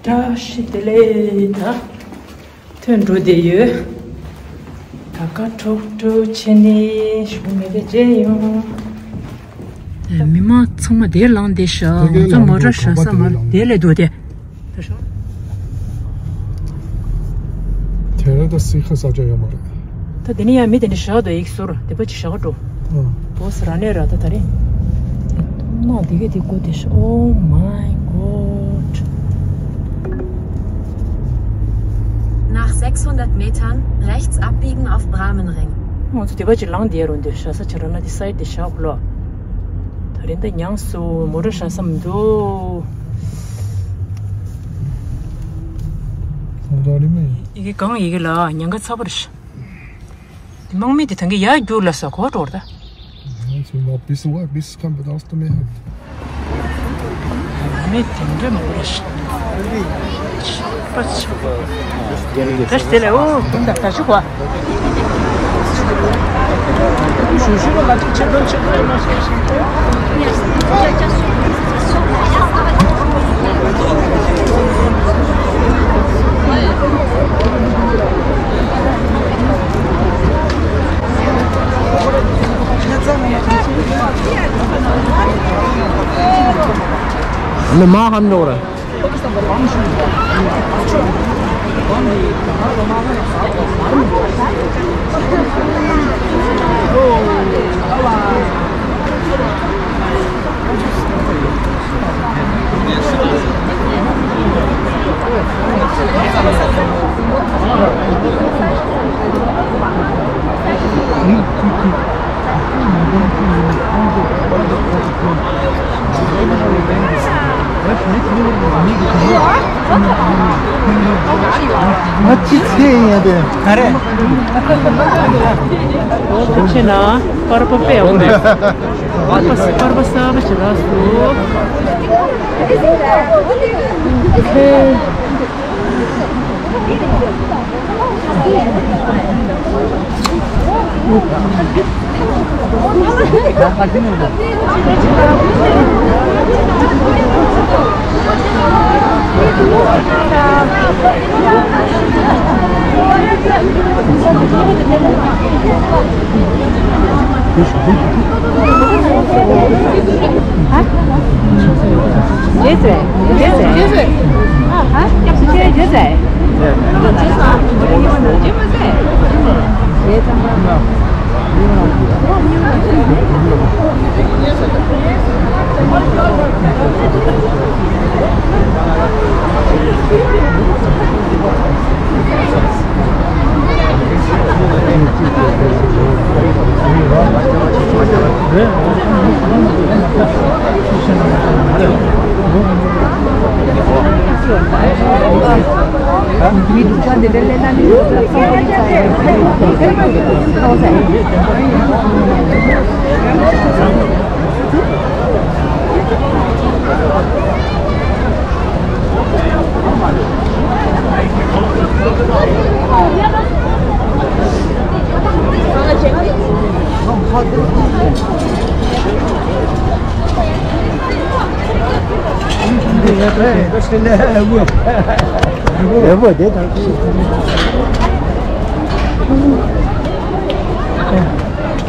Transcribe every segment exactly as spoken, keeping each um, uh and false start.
བཀྲ་ཤིས་བདེ་ལེགས། ད་ཐོན་འགྲོ་བསྡད་ཡོད། ད་ག་ཁྲོག་ཁྲོག་བྱས་ནས་ཞུ་མི་དེ་བརྗེད་ཡོང་། མི་མང་ཚང་མ་དེར་ལངས་བསྡད་ཤག་ང་ཚོ་མོ་ཊ་བཞག་ས་མ་རེད། དེ་ལས་འདུག་སྟེ། དེ་རིང་ད་སི་ཁ་ས་ཆ་ཡོད་མ་རེད། ད་དེ་ནས་ཡང་མི་དེ་འདྲ་བཞག་འདུག་ཡིག་ཟུར་དེ་པ་ཅིག་བཞག་འགྲོ། ཨ། བོ་སི་ར་ནས་ར་ད་ད་རེད། ཐོག་མ་དེ་ག་དེ་དགོས་དེ་ཤ། Oh my God. Nach sechshundert Metern rechts abbiegen auf Brahmenring. ང་ཚོ་དེ་པ་ཅིག་ལངས་བསྡད་རུང་དེ་བཞག་ས་ཆ་ར་ན་དེ་སའིཌ་དེ་བཞག་ལོ། ད་རེད་ད་ཉངས་སུ་མོ་ཊ་བཞག་ས་མི་འདུག་ཡི་གེ་གང་ཡི་གེ་ལ་ཉེན་ཁ་ཚ་པོ་རེད་ཤག་དམག་མི་དེ་ཐང་གི་ཡར་རྒྱུག་ལ་ས་གོ་འགྲོ་ར་ད། Nein, sie war ein bisschen, war ein bisschen kann bedarfst du mehr haben. མི་དེ་འདྲ་མི་འདྲ་ཞིག་པ་ཆ་པ་ཆ་དེ་ལས་འོ་ད་ད་ཞུ་གོ་ཞུ་ཞུ་ལ་ཅིག་ཆེ་དོན་ཆེ་དོན་མ་ཤེས་ཤིང་། ནི་མ་ཧམ་ནོར། ང་ཅི་ཚེ་ཡིན་ཡ་དེ། ག་རེ། ཆེ་ན་པར་པ་པེ་ཡོང་། པར་པ་པར་པ་གསར་པ་ཞིག་རག་སོང་།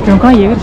མགྲོན་ཁང་ཡི་གེ་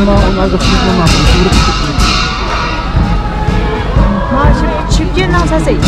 ང་ཚོ་ཕྱི་རྒྱལ་ནང་ས་ཟེར།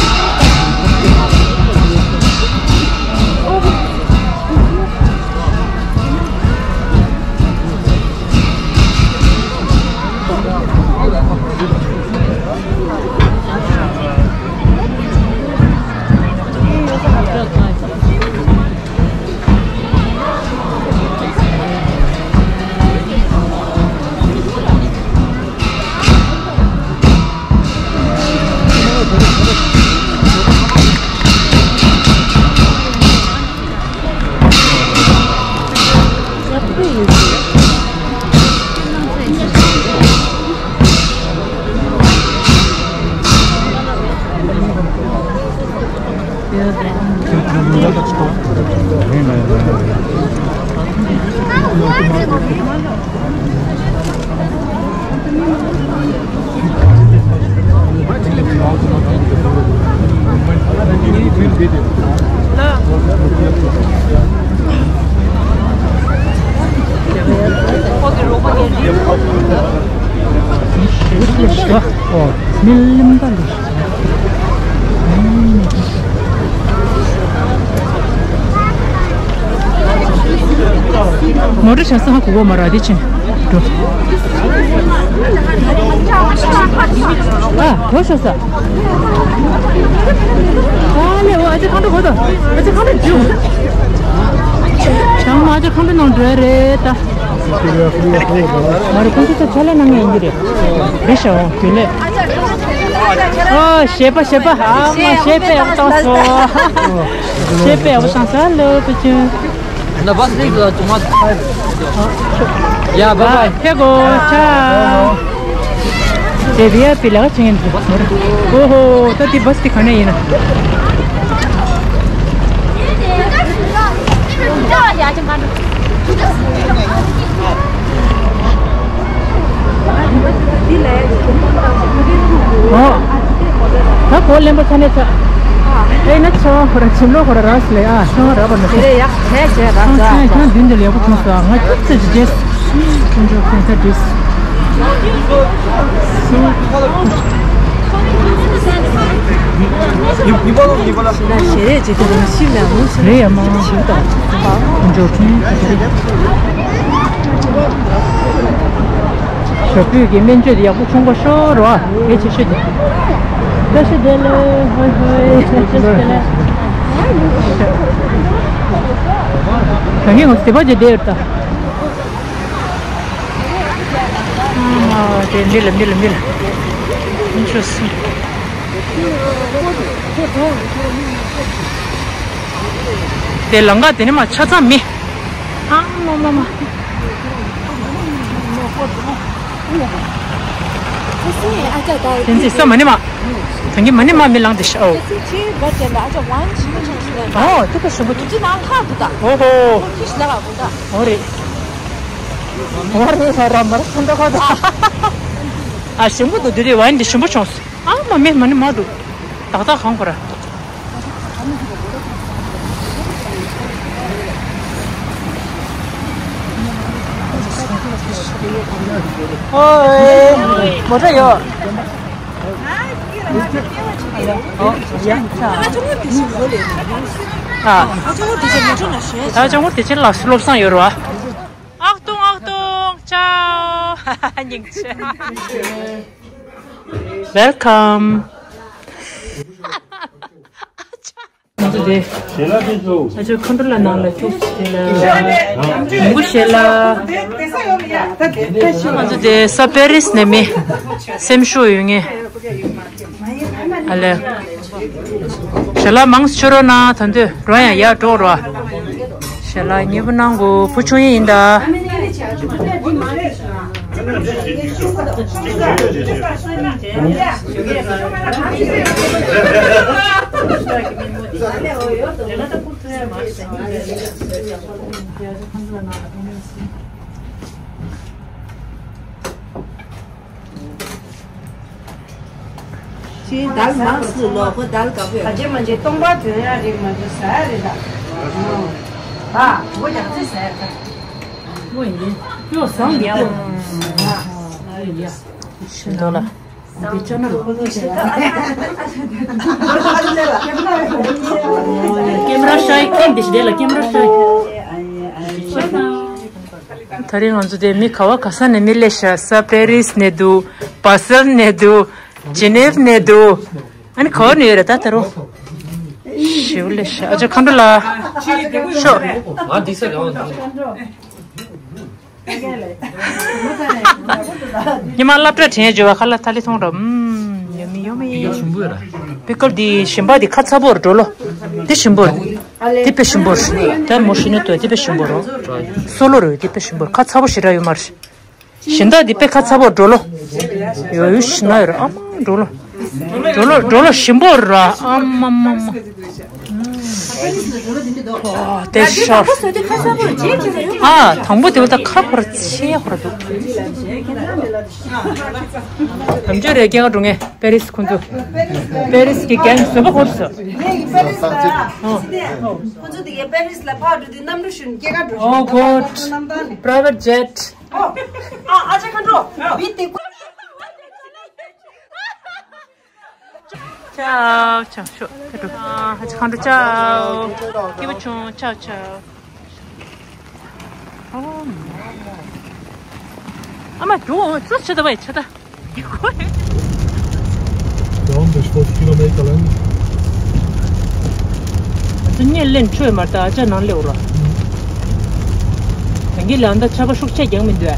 མོ་ཊ་ཆ་ས་ཧ་གོ་གོ་མ་ར་དེ་ཕྱིན་འགྲོ། ཨ་གོ་ཤོག་ས། ཨ་ལེ་འོ་ཨ་ཅེ་ཁང་ཁྲོ་གོ་དོ། ཨ་ཅེ་ཁང་ཁྲོ་འཇུ། ཆང་མ་ཨ་ཅེ་ཁང་ཁྲོ་ནང་འགྲོ་ཡ་རེད་ད། ང་རེ་ཁོང་ཚོ་ཚོ་ལ་ནང་ཡིན་གྱི་རེད། རེད་ཤག་འོ་དེ་ལས། ཨོ་ཞེས་པ་ཞེས་པ་ཨ་མ་ཞེས་པ་ཡག་བཏང་སོ། ཞེས་པ་ཡག་བཏང་སོ་ལོ་པ་ཅུན། ན་བ་སི་ལ་ཅུང་མ། ཡ་བ་བ། ཧེ་གོ་ཆ། དེ་བི་ཨའི་པི་ལ་ཆེན་འདུག་ཨོ་ཧོ་ད་དེ་བ་སི་དེ་ག་ནས་ཡིན་ན། ཨོ། ད་གོ་ལེན་པ་ཚ་ནས་ཚ། ཨེ་ན་ཚོ་ཧོ་ར་ཆིམ་ལོ་ཧོ་ར་ར་སི་ལེ་ཨ་ཚོ་ར་བ་ན་ཚོ། དེ་ཡ་ཧེ་ཇེ་ར་ཚ། ཁྱོད་མདུན་དུ་ལེགས་པོ་བྱུང་སོང་ང་ཅིག་ཙི་ཅི་རྗེས། ཁྱོད་ཚོ་ཁྱོད་ཚ་བྲིས། ཞེ་རེ་ཅིག་ཏུ་རང་ཤི་ལ་མུ་ཆེ་རེད་ཡ་མ། ཞིག་དང་འབྱོར་འཕྲིན་ཞབས་པུས་ཀྱི་སྨན་བཅོས་དེ་ཡག་པོ་བྱུང་པ་ཤོར་བ་གལ་ཆེ་ཤོས་ཀྱི། བཀྲ་ཤིས་བདེ་ལེགས། ཧོꯏ་ཧོꯏ། བཀྲ་ཤིས་བདེ་ལེགས། ད་ངས་ངོ་ཟེར་བ་ཅིག་བསྡད་ཡོད་ད། ཨ་དེ་འདི་ལ་འདི་ལ་འདི་ལ། འདི་ཆོས་སུ། དེ་ལམ་ཁ་དེ་ནི་མ་ཆ་ཚང་མི། ཨ་མ་མ་མ། དེ་ཚེ་ས་མ་ནི་མ། ད་གིན་མ་ནི་མ་མི་ལངས་ཏེ་ཤ་ཨོ། ཨོ་དེ་ད་ཞིམ་པོ་འདུག་ཨོ་ཧོ། ཨོ་རེད། ཨོ་རེད་ཧ་ར་མ་ར་ཁོང་ད་ཁོ་ད། ཨ་ཞིམ་པོ་འདུག་དེ་དེ་ཝའིན་དེ་ཞིམ་པོ་བྱུང་སོང་། ཨ་མ་མེད་མ་ནི་མ་འདུག་ཏག་ཏག་གང་གོ་ར། ཨོའི། མོ་ཊ་ཡོད། ཨ། ད་ཅང་པོ་དེ་ཕྱིར་ལ་བློ་བཟང་ཡོད་རེད་བ། ཨག་ཏོང་ཨག་ཏོང་ཅའོ། སྙིང་རྗེ། Welcome། ང་ཚོ་དེ། ཞལ་ལག་དེ་ཚོ། ང་ཚོ་ཁོང་ཁྲོ་ལ་ནང་ལ་ཐུག་དེ་ལ། མགོ་ཞལ་ལག་ང་ཚོ་དེ་ས་པེ་རིས་ནས་མི། སེམས་ཤུགས་ཡོད་ངེས། ཨ་ལེ། ཞལ་ལག་མང་སུ་ཆོ་རོགས་གནང་ད་དུས་རོ་ཡང་ཡར་འགྲོ་རོགས། ཞལ་ལག་མཉེས་པོ་གནང་གོ་བུ་ཆུང་ཡིན་ད། ཅིའི་དལ་མང་སུ་ལོ་ཁོ་དལ་དཀའ་པོས། ད་ཅི་མ་ཅི་སྟོང་པ་དོན་ཡ་རིག་མ་དུ་ཟ་ཡ་རེད་ད། ཨ་འོ་ཡག་ཅི་ཟ་ཡ་ད། ཤིན་ཏུ་ལ། ཀེམ་ར་ཤའི་ཁེམ་དེ་ཞིག་དེ་ལ་ཀེམ་ར་ཤའི། ད་རིང་ང་ཚོ་དེ་མི་ག་བ་ག་ས་ནས་མི་སླེབས་ཤག་ས་པེ་རིས་ནས་འདུག་པ་སེལ་ནས་འདུག་ཇི་ནེབ་ནས་འདུག་ཨ་ནི་ག་བ་ནས་ཡོད་རེད་ད་ད་རུང་། ཞེའུ་ལེ་ཤ་ཨ་ཅག་མཁའ་འགྲོ་ལ། ཤོག་ང་འདི་ས་ག་བ་འདུག་ཉི་མ་སློབ་གྲྭ་དྲན་འཇོ་བ་ཁ་ལ་ཐ་ལི་ཐོང་ར་ཨུམ་ཡོ་མི་ཡོ་མི། ཞིམ་པོ་ར། པི་ཀལ་འདི་ཞིམ་པ་འདི་ཁ་ཚ་པོར་འགྲོ་ལོ། འདི་ཞིམ་པོར། འདི་དཔེ་ཞིམ་པོར། ད་མོ་ཤི་ནུ་ཏོ་འདི་དཔེ་ཞིམ་པོར། སོ་ལོ་རོ་འདི་དཔེ་ཞིམ་པོར་ཁ་ཚ་པོ་ཞེ་དྲག་ཡོད་མ་རེད། ཞིན་ཏ་འདི་དཔེ་ཁ་ཚ་པོ་འགྲོ་ལོ། ཡོ་ཡོ་ཤི་ན་ཡོ་ར་ཨ་མ་འགྲོ་ལོ། འགྲོ་ལོ་འགྲོ་ལོ་ཞིམ་པོ་ར་ཨ་མ་མ་མ། ཨོ་དེ་ཤོར། ཨ་དང་པོ་དེ་བ་ད་ཁ་ཁོ་ར་ཆེ་ཁོ་ར་འདུག་དམ་ཆོས་རེ་སྐྱེ་ག་འགྲོ་ངེ་པེ་རིས་ཁོ་ཚོ། པེ་རིས་ཀྱི་རྒྱན་བཟོ་པ་ཁོ་ཚོ། ཁོ་ཚོ་དེ་གའི་པེ་རིས་ལ་ཕར་འགྲོ་དུས་གནམ་གྲུ་ཞོན་སྐྱེ་ག་འགྲོ། Oh God. Private jet. ཨོ། ཨ་ཨ་ཅག་མཁའ་འགྲོ། བི་དེ་ཀོ། ཅའོ་ཅའོ་ཤོ། ཨ་ཨ་ཅག་མཁའ་འགྲོ་ཅའོ། སྐྱིད་པོ་བྱུང་ཅའོ་ཅའོ། ཨོ་མ། ཨ་མ་འགྲོ་ཙོ་ཆེ་ད་བའི་ཆེ་ད། Down the fourth kilometer lang. ཚུ་ཉེ་ལེན་ཆོས་མར་ད་ཨ་ཅག་ནང་ལེ་འུ་ར། དེང་གི་ལ་འདའ་ཆ་པ་ཤུགས་ཆེ་རྒྱང་མི་འདུག